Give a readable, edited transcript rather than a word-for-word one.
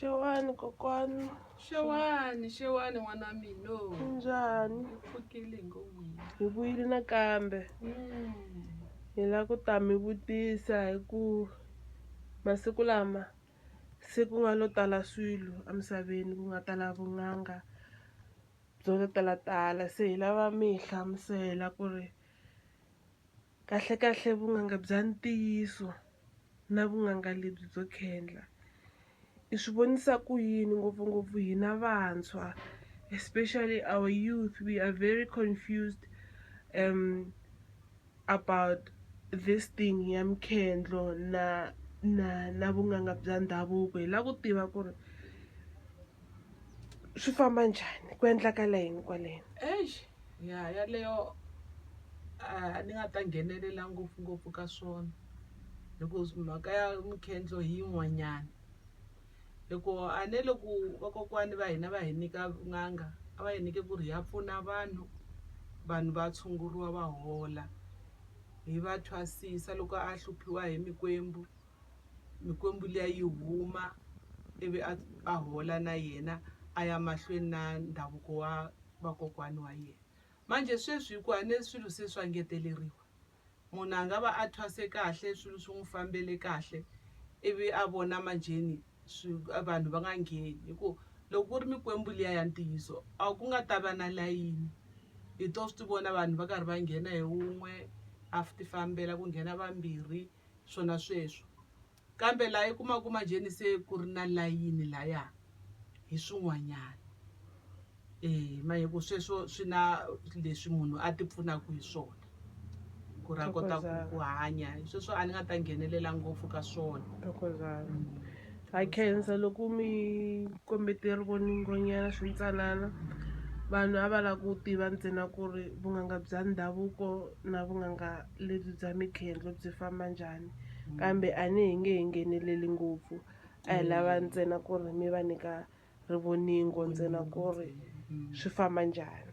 Xewani kokwani. Xewani, xewani n'wana wa mina. Minjhani? Hi pfukile hi ngo n'wina. Hi vuyile nakambe. Hi lava ku ta mi vutisa hi ku masiku lama se ku nga lo tala swilo emisaveni ku nga tala vun'anga byo talatala se hi lava mi hi hlamusela ku ri kahlekahle vun'anga bya ntiyiso na vun'anga lebyi byo khendla i swi vonisa ku yini ngopfungopfu hina vantshwa especially our youth we are very confused about this thing ya mikhendlo na vun'anga bya ndhavuko hi lava ku tiva ku ri swi famba njhani ku endlakala yini kwaleni. Eish ya yaleyo a ni nga ta nghenelela ngopfungopfu ka swona hi ku mhaka ya mikhendlo hi yin'wanyana hi ku a ne loko vakokwani va hina va hi nyika n'anga a va hi nyike ku ri ya pfuna vanhu vanhu va tshunguriwa va hola hi va thwasisa loko a hluphiwa hi mikwembu mikwembu liya yi huma ivi a a hola na yena a ya mahlweni na ndhavuko wa vakokwani wa yena manjhe sweswi hikuva ne swilo se swa ngeteleriwa munhu a nga va a thwase kahle swilo swi n'wi fambele kahle ivi a vona manjheni swi vanhu va nga ngheni hi ku loko ku ri mikwembu liya ya ntiyiso a ku nga ta va na layini hi to swi vona vanhu va karhi va nghena hi wun'we a ti fambela ku nghena vambirhi swona sweswo kambe laha i kumaka manjheni se ku ri na layini laya hi swin'wanyana e ma hi ku sweswo swi na leswi munhu a ti pfunaka hi swona ku ri a kota ku hanya sweswo a ni nga ta nghenelela ngopfu ka swona. Thokozani. Ha khensa loko mi kombete rivoningonyana swintsanana vanhu a va lava ku tiva ntsena ku ri vun'anga bya ndhavuko na vun'anga lebyi bya mikhendlo byi famba njhani kambe a ni hi nge he ngheneleli ngopfu a hi lava ntsena ku ri mi va nyika rivoningo ntsena ku ri swi famba njhani.